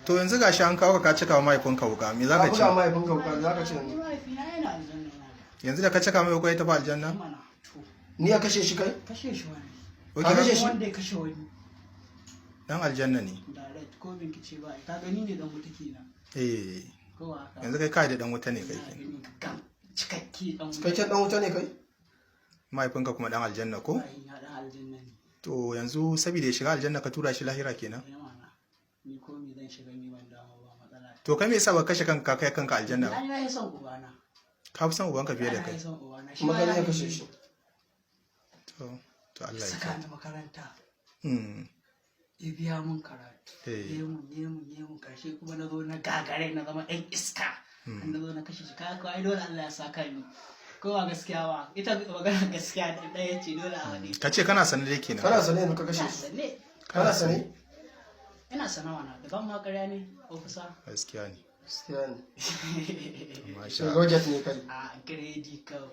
To yanzu gashi an kawo ka, ka cika wa mahaifinka wuka, me Ka zaka buga ce? Mahaifinka wuka, za ka ce yanzu? Mahaifina yana aljanna mana. Yanzu da ka cika mai wuka, ya tafi aljanna? Mana to. Ni ya kashe shi kai? Kashe shi wani. Ok, Ka kashe shi? Wanda ya kashe wani. Dan aljanna ne. Direct, ko binkice ba. Ka gani ne, dan wuta kenan. Eh. Ko ba haka? Yanzu kai kai da dan wuta ne kai Na kenan. gani gam cikakke dan wuta. Cikakken dan wuta ne kai? Mahaifinka kuma dan aljanna ko? Mahaifina dan aljanna ne. To yanzu saboda ya shiga aljanna ka tura shi lahira kenan. Eh mana. Ni ko me zan shiga, ni ban damu ba, matsala. To kai me yasa ba kashe kanka, kai kanka aljanna ba? Ai na yi son ubana. Ka fi son ubanka fiye da Na kai. yi son ubana. Shi Kuma ma kai ya ya kashe haife shi. ni. To Allah ya Saka kyauta. ni makaranta. Ya biya mun karatu. Eh. Ya mun, ya mun, ya mun, karshe kuma na zo na gagare, na zama ɗan iska. Na zo na kashe shi, kaga ko ai dole Allah ya saka ni. Ko ba gaskiya ba? Ita magana gaskiya ɗaya ce, dole a faɗi. Ka ce kana sanar dai kenan. Kana sane yanzu ka kashe Ina shi? sane. Kana sane? Ina sanawa na daban ma, ƙarya ne, ofisa? Gaskiya ne. Gaskiya ne. Masha Sai Allah. roget ne kai. A gredi kawai.